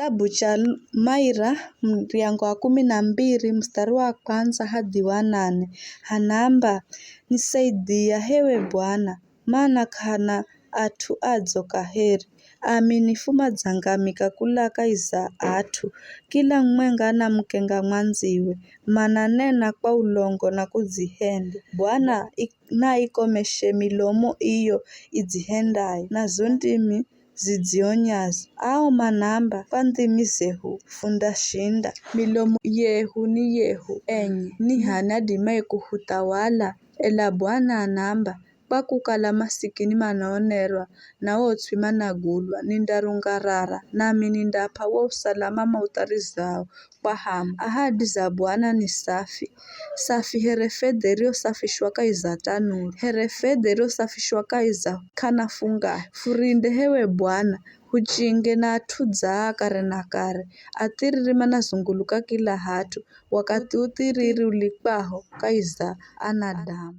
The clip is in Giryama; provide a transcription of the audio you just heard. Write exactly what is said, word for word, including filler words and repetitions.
Kitabu cha Maira, muryango wa kumi na mbiri, mustari wa kwanza hadi wa nane, hanaamba, "Nisaidhia, hewe Bwana, mana k'ahana at'u adzo kaheri. Aaminifu madzangamika kula kahi za at'u, kila mumwenga anamukenga mwandziwe, mananena kwa ulongo na kudzihenda. Bwana, i- naikomeshe milomo iyo idzihendayo, na zo ndimi zidzionyazo. Ao manaamba kwa ndimi zehu, 'Fundashinda.' Milomo yehu ni yehu enye, ni h'ani adimaye kuhuthawala?" Ela Bwana anaamba, "Kwa kukala masikini manaonerwa, na otswi managulwa, nindarungarara, nami nindap'a wo usalama mautharizao kwa hamu." Ahadi za Bwana ni safi, safi here fedha iriyosafishwa kahi za tanuri, here fedha iriyosafishwa kahi za k'ana fungahe. Furinde hewe Bwana, huchinge na at'u dzaa kare na kare. Athiriri manazunguluka kila hat'u, wakathi uthiriri ulikwaho kahi za anadamu.